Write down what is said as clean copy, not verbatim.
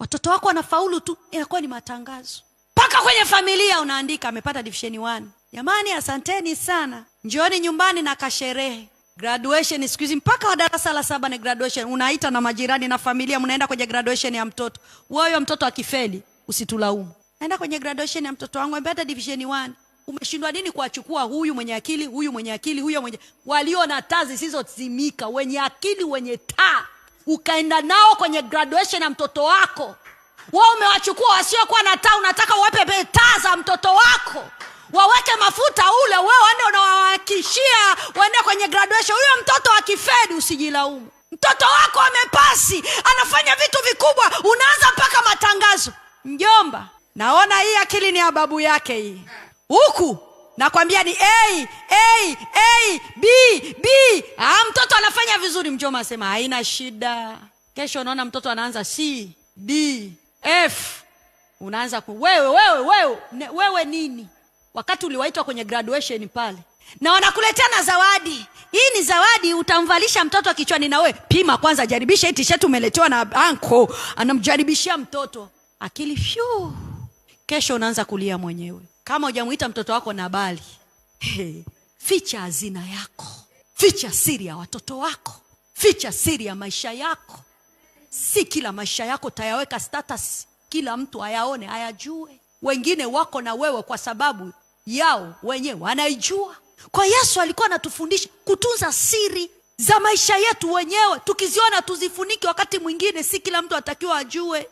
Watoto wako wanafaulu tu, inakuwa ni matangazo mpaka kwenye familia unaandika amepata division 1. Jamani, asanteni sana, njooni nyumbani na kasherehe. Graduation siku hizi mpaka wa darasa la 7 ni graduation, unaita na majirani na familia, mnaenda kwenye graduation ya mtoto. Wewe mtoto akifeli usitulaumu. Naenda kwenye graduation ya mtoto wangu amepata division 1. Umeshindwa nini kuwachukua huyu mwenye akili, huyu mwenye akili, huyo mwenye walio na taa zisizozimika, wenye akili, wenye taa, ukaenda nao kwenye graduation ya mtoto wako? Wewe umewachukua wasiokuwa na taa, unataka uwape taa za mtoto wako, waweke mafuta ule, wewe waende unawahakishia waende kwenye graduation. Huyo mtoto akifeli usijilaumu. Mtoto wako amepasi, anafanya vitu vikubwa, unaanza mpaka matangazo. Mjomba, naona hii akili ni ya babu yake hii. Huku nakwambia ni A, A, A, B, B. Mtoto anafanya vizuri, mjomba asema haina shida. Kesho unaona mtoto anaanza C, D, F. Unaanza ku wewe, wewe, wewe, ne, wewe nini? Wakati uliwaitwa kwenye graduation pale na wanakuletea na zawadi. Hii ni zawadi utamvalisha mtoto kichwani, na wewe pima kwanza, jaribisha hii t-shirt umeletewa na anko, anamjaribishia mtoto. Akili fyu. Kesho unaanza kulia mwenyewe. Kama hujamuita mtoto wako Nabali. Hey, ficha hazina yako. Ficha siri ya watoto wako. Ficha siri ya maisha yako. Si kila maisha yako tayaweka status, kila mtu ayaone, ayajue. Wengine wako na wewe kwa sababu yao wenyewe wanaijua. Kwa Yesu alikuwa anatufundisha kutunza siri za maisha yetu wenyewe. Tukiziona tuzifunike, wakati mwingine si kila mtu atakiwa ajue.